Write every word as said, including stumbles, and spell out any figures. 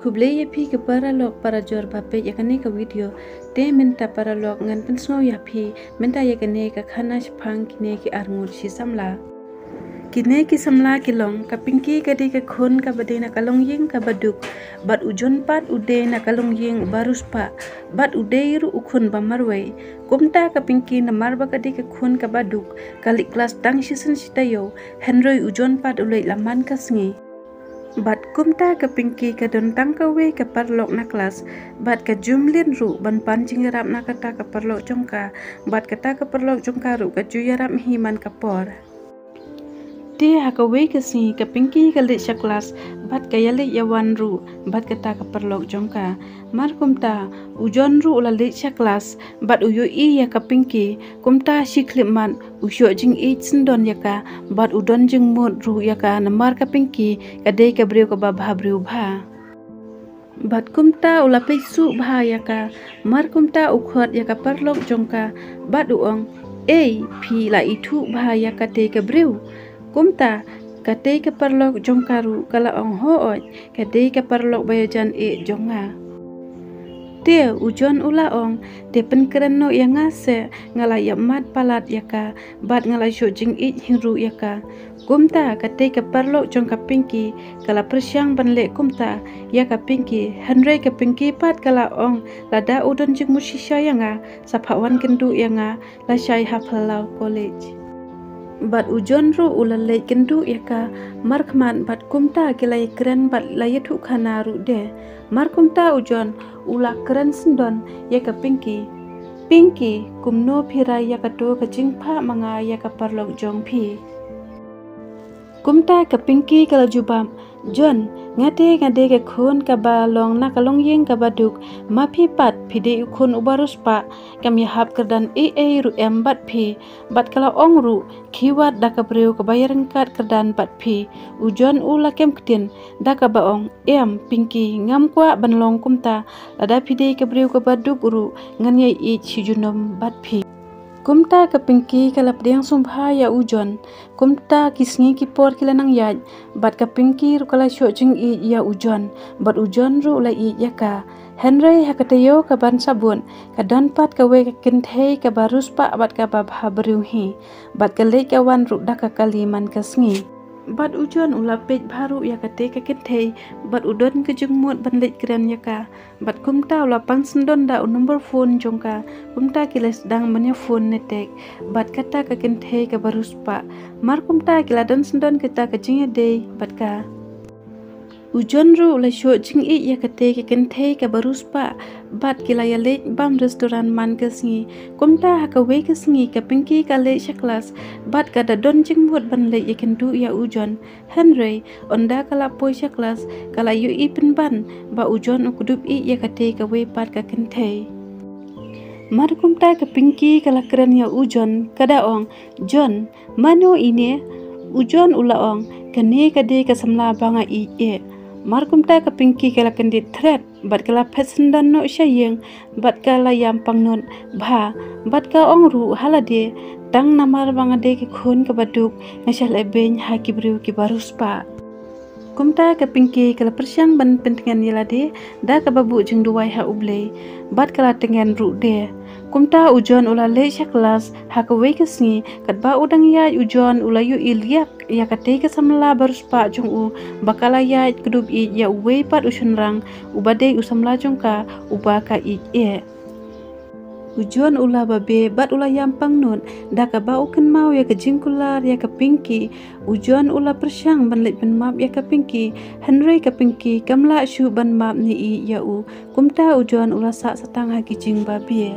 Khublei ïa phi ki paralok parajor ba peit ïa kane ka video. Te mynta paralok ngan pynsngew ïa phi mynta ïa kane ka khana shaphang kine ki arngut shi samla. Kine ki samla ki long, ka Pinky ka dei ka khun kaba dei na ka longïing kaba duk, bad u John pat u dei na ka longïing ba riewspah, bad u dei ruh u khun ba marwei. Kumta ka Pinky namar ba ka dei ka khun kaba duk, ka leit klas tang shisien shi taïew, hynrei u John pat u leit la man ka sngi. Bad kumta ka Pinky ka don tang kawei ka paralok na klas, bad ka ju mlien ruh ban pan jingïarap na kata ka paralok jong ka, bad kata ka paralok jong ka ruh ka ju ïarap hi man ka por. Te ha kawei ka sngi ka Pinky ka leit sha klas, bad ka ïaleit ïawan ruh bad kata ka paralok jong ka. Mar kumta, u John ruh u la leit sha klas, bad u ïohi ïa ka Pinky. Kumta shi khyllipmat u shoh jingïeit syndon ïa ka, bad u don jingmut ruh ïa ka namar ka Pinky ka dei ka briew kaba bhabriew bha. Bad kumta u la peit suk bha ïa ka, mar kumta u khot ïa ka paralok jong ka, bad u ong, "Ei, phi la ithuh bha ïa katei ka briew?" Kumta, katei ka paralok jong ka ruh ka la ong, "Hooid, ka dei ka paralok ba ïajan ïeit jong nga." Te u John u la ong, "Te pynkren noh ïa nga seh, nga la ïa mad palat ïa ka, bad nga la shoh jingïeit hi ruh ïa ka." Kumta katei ka paralok jong ka Pinky ka la pyrshang ban leh kumta ïa ka Pinky, hynrei ka Pinky pat ka la ong, "Lada u don jingmut shisha ïa nga, sa phah wan kynduh ïa nga lashai ha Palau College." Bad u John ruh u la leit kynduh ïa ka markhmat, bad kumta ki la ïakren bad la ïathuh khana ruh de. Mar kumta u John u la kren syndon ïa ka Pinky, "Pinky, kumno phi rai ïa kato ka jingphah ma nga ïa ka paralok jong phi?" Kumta ka Pinky ka la jubab, "John, nga te nga dei ka khun kaba long na ka longïing kaba duk, ma phi pat phi dei u khun uba riewspah, kam ïahap kyrdan ei ei ruh em bad phi." Bad ka la ong ruh, "Khie wad da ka briew kaba ïaryngkat kyrdan bad phi." U John u la kem ktien da kaba ong, "Em Pinky, ngam kwah ban long kumta, lada phi dei ka briew kaba duk ruh ngan ïaieit shi junom bad phi." Kumta ka Pinky ka la pdiang sngewbha ïa u John. Kumta ki sngi ki por ki la nang ïaid, bad ka Pinky ruh ka la shoh jingïeit ïa u John, bad u John ruh u la ïeit ïa ka. Hynrei ha ka taïew kaban sa bud, ka don pat kawei ka kynthei kaba riewspah bad kaba bhabriew hi, bad ka leit ka wan ruh da ka kali man ka sngi. Bad u John u la peit bha ruh ïa katei ka kynthei, bad u don ka jingmut ban leit kren ïa ka. Bad kumta u la pan syndon da u number phone jong ka. Kumta ki la sdang ban ïa phone ne text bad kata ka kynthei kaba riewspah. Mar kumta ki la don syndon kata ka jingïadei bad ka. U John ruh u la shoh jingïeit ïa katei ka kynthei kaba riewspah, bad ki la ïaleit bam restaurant man ka sngi. Kumta ha kawei ka sngi ka Pinky ka leit sha klas, bad ka da don jingmut ban leit ïakynduh ïa u John. Hynrei ynda ka la poi sha klas, ka la ïohi pynban ba u John u kdup ïeit ïa katei kawei pat ka kynthei. Mar kumta ka Pinky ka la kren ïa u John, ka da ong, "John, mano ine?" U John u la ong, "Kane ka dei ka samla ba nga ïeit eh." Mar kumta ka Pinky ka la kyndit thret, bad ka la phet syndon noh sha ïing, bad ka la ïam pangnud bha, bad ka ong ruh ha lade, "Tang namar ba nga dei ka khun kaba duk, nga shah leh beiñ ha ki briew kiba riewspah." Kumta ka Pinky ka la pyrshang ban pyntngen ïa lade da kaba buh jingduwai ha U Blei, bad ka la tngen ruh de. Kumta u John u la leit sha klas ha kawei ka sngi, katba u dang ïaid u John u la ïohi liak ïa katei ka samla ba riewspah jong u, ba ka la ïaid kdup ïeit ïa uwei pat u shynrang, uba dei u samla jong ka, uba ka ïeit eh. U John u la babe bad u la ïam pangnud da kaba u kynmaw ïa ka jingkular ïa ka Pinky. U John u la pyrshang ban leit ban map ïa ka Pinky, hynrei ka Pinky kam lah shuh ban map ne ïeit ïa u. Kumta u John u la sah satang ha ki jingbabe.